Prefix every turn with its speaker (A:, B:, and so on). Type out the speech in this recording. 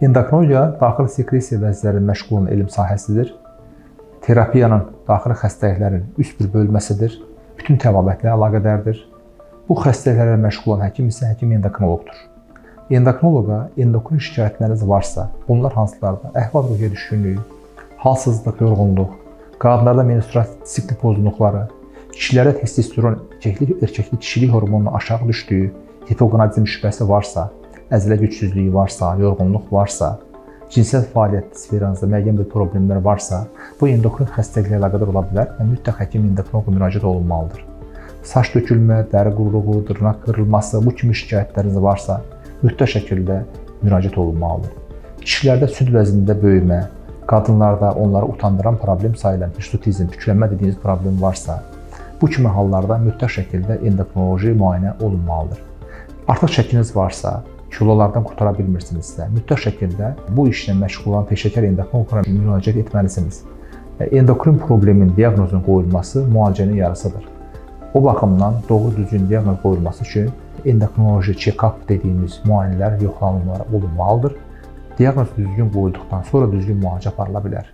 A: Endokrinologiya daxili sekresiya vəzləri məşğul olan elm sahəsidir. Terapiyanın daxili xəstəliklərin üst bir bölməsidir. Bütün təbabətlə əlaqədardır. Bu xəstəliklərlə məşğul olan həkim isə həkim endokrinoloqdur. Endokrinoloqa endokrin şikayətləriniz varsa, bunlar hansılardır? Əhval-ruhiyyə düşkünlüyü, halsızlıq, yorğunluq, qadınlarda menstrual sikl pozğunluqları, kişilərdə testosteron, erkəklik kişilik hormonunun aşağı düşdüyü, hipoqonadizm şübhəsi varsa, əzələ gücsüzlüyü varsa, yorğunluq varsa, cinsel fəaliyyət sferanızda müəyyən bir problemlər varsa, bu endokrin xəstəliklərlə əlaqədar ola bilər və mütləq həkim endokrinoloqa müraciət olunmalıdır. Saç tökülmə, dəri quruluğu, dırnaq qırılması, bu kimi şikayətləriniz varsa, mütləq şəkildə müraciət olunmalıdır. Kişilərdə süd vəzində böyümə, qadınlarda onları utandıran problem sayılan hirsutizm, tüklənmə dediyimiz problem varsa, bu kimi hallarda mütləq şəkildə endokrinoloji müayinə olunmalıdır. Artıq çəkiniz varsa, kilolardan qurtara bilmirsinizsə, mütləq şəkildə bu işlə məşğul olan peşəkar endokrinoloqa müraciət etməlisiniz. Endokrin problemin diaqnozunun qoyulması müalicənin yarısıdır. O baxımdan doğru düzgün diaqnoz qoyulması üçün endokrinoloji check-up dediyimiz müayinələr, yoxlanılmalar olunmalıdır. Diaqnoz düzgün qoyulduqdan sonra düzgün müalicə aparıla bilər.